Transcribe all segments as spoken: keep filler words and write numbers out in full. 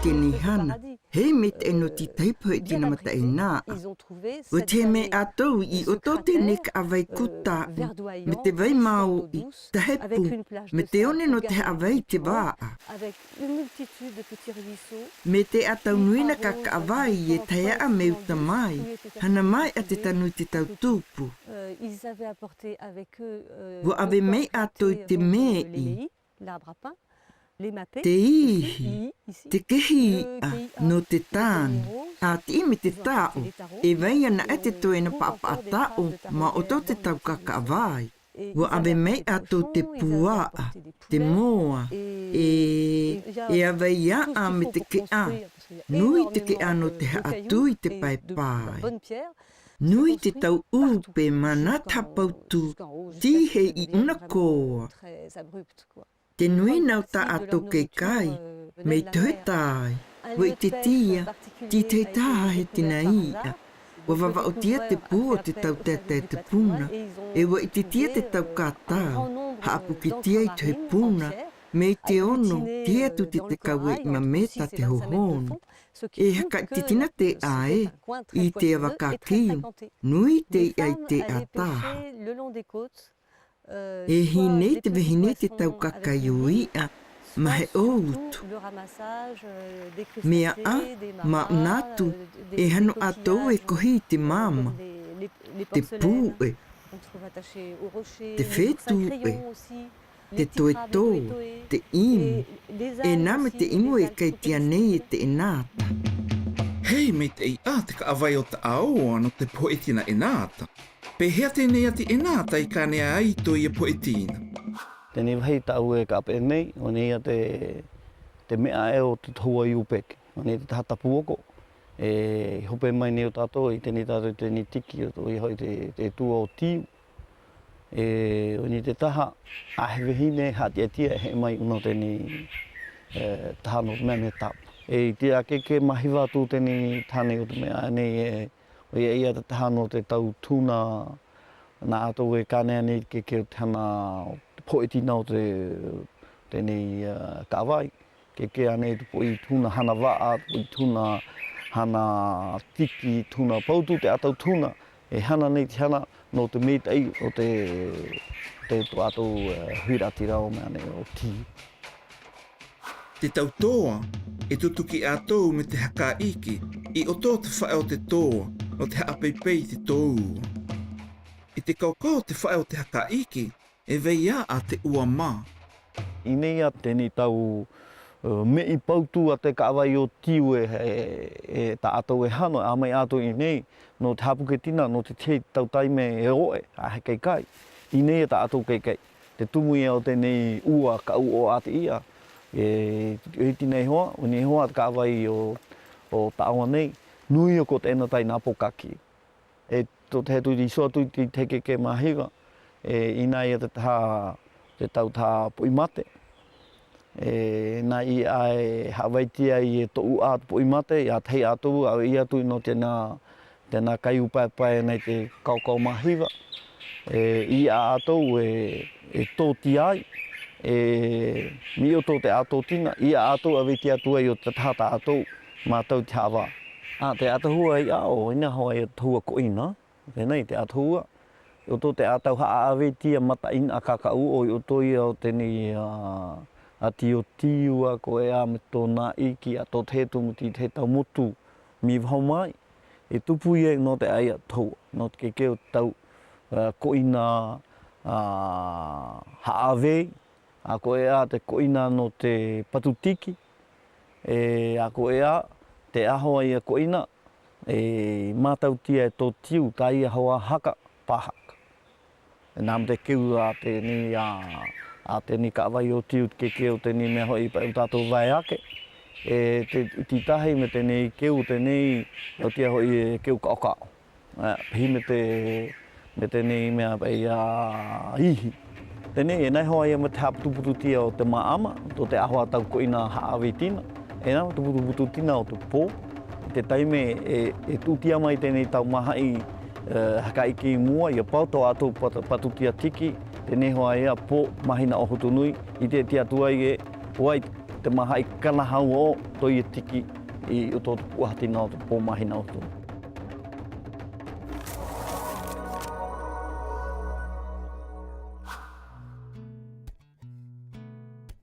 Eni hana, hei mei tae noti tahi pohetina mataina. Ua tehe mai ato i oto tenei ka'avai kuta, me te vai maoi, tahepu, me te one noti ha'avai te va'a. Me te atau nuina kaka'avai e tae a'a mei uta mai, hana mai a te tanu i te tau tupu. Ua ave mai ato i te mei, te ihi, te kehi i'a, no te tanu, a ti'i me te ta'o, e vai anae te toena pa'apa'a ta'o, ma oto te tau kaka'avai. Ua ave mai ato te pua'a, te moa, e, e ave a'a me te ke'a, nui te ke'a no te ha'atu i te paepae. Nui te tau upe ma na te hapautu, ti hei i una koa. Te nuina o ta'ato kaikai, mei tohe tai, ua ititia, ti tahi taha he tina i'a. Ua vava'u tia te pu o te tau tete te puna, e ua ititia te tau katau, ha'apuki tia i tohi puna, mei te ono, tia tu te te kau e i mameta te hohono. E haka ititina te ae, i te ava kakiu, nui te i'a i te ataha. E hinei te vehine te tau kakaio i'a, ma he o utu. Mea'a, ma natu, e hano ato e kohi te mama, te pu'e, te fetu'e, te toetoe, te imu, e na me te imu e kai tia nei e te enata. Hei mei te i'a te ka'avai o ta'ao ano te pohetina enata. Pe hea tenei ati enata i kanea ai to ia pohetina. Tenei vahi ta'u e ka'ape nei, o nei ia te, te me'a e o te tohua i upeke. O nei te taha tapu oko. E, hope mai nei o tato, i tenei tato, i tenei tiki, o, i hoi te, te tua o tiu. E, o nei te taha, a he vehine, ha'atiatia, he mai uno tenei, e, taha no te me'a me tapu. E, i te ake ke mahiva tu tenei, taha nei o te me'a nei, e, o ia ia te taha no te tau tuna, na ato e kanea nei ke ke o te hana pohetina o te, tenei, e, ka'avai. Ke ke anei te po'i tuna hana va'a, te po'i tuna hana tiki, tuna pautu te atau tuna. E hana nei te hana no te mei ta'i o te, te to atau, e, huira tira o me'a nei o ti. Te tau toa, e tutuki ato me te haka iki, i oto te fa'e o te toa, no te ha'apeipei te toa. I te kaokao te fa'e o te haka iki, e vei a'a te ua ma. I nei ia tenei tau, e, me'i pautu a te ka'avai o tiu e, e, e ta ato e hano, a mai ato i nei, no te hapuke tina, no te te tau taime e o'e, a he kaikai. I nei ia ta ato kaikai. Te tumu ia o tenei ua ka'u o ati ia. E, e iti nei hoa, o nei hoa te ka'avai o, o ta'awa nei. Nui o ko te ena tai na po kaki. E to te hetu i so atu i te ke ke mahiva. E, i nei ia te taha, te tau taha po'i mate. E, na i a e ha'avai tia i e to'u a te po'i mate, i a te hei ato, a ia tu no tena, tena kaiu paepae nei te kaokao mahiva. E, i a ato e, e to tia ai, e, mi o to te ato tina, i a ato a vei tia tu ai o te taha ta ato, ma tau te ha'ava. A, te ato hua i a o, i na hoa i a te hua koina. Tenei te ato hua. I oto te atau ha'avei tia mataina a kaka'u o i oto ia o tenei a, a tio tiu a ko e a me to na iki a to te hetu mo ti te tau motu. Mi vaho mai. E tupu ia no te aia tohua. No te ke ke o tau, a, koina, a, ha'avei. A ko e a te koina no te patutiki. E, a ko e a te aho a ia koina. E, matau tia e to tiu ta ia hoa haka, pahak. E, na mo te keu a tenei a, a tenei ka'avai o tiu ke ke o tenei meho i pa utato vai ake. E, te, ti tahi me tenei keu tenei, o tia hoi e keu kaokao. E, pehi me te, me tenei meha pa'i a ihi. Tenei e nai hoa ia me te ha'aputuputu tia o te ma'ama, to te aho a tau koina ha'avei tina. E na tuputuputu tina o te po. Te taime e, e tu'u tia mai tenei tau maha'i, e, haka iki mua, ia pau tau ato pat-, patu tia tiki, tenei hoa ia po, mahina o Hutunui, i te tia tuai e, wai, Te maha i kana hau o to i tiki i uto pu'a tina o to poma hina o to.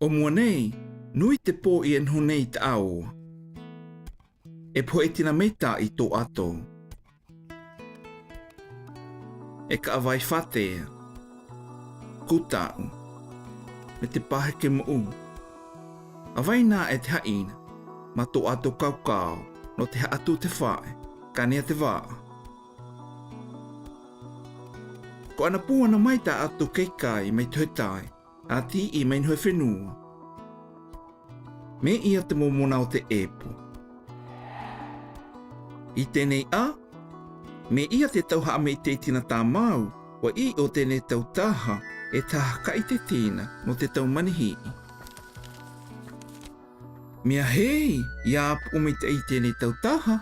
O mua nei, nui te po i e noho nei ta au. E pohe tina mei ta i to ato. E ka'avai fate. Kuta'u. Me te pahe ke mu'u. Awaina e te ha'ina. Ma to ato kaukau. No te ha'atu te fa'e. Kania te wa'a. Ko ana puana mai ta ato keikai mai to hetai. Ati i mai noho e fenua. Mei ia te momona o te epu. I tenei a, mei ia te tau ha'ame i te tina tamau, wa i o tenei tau taha, e taha ka'i te tina, no te tau manihi'i. Mea hei, ia apu o mei ta i tenei tau taha,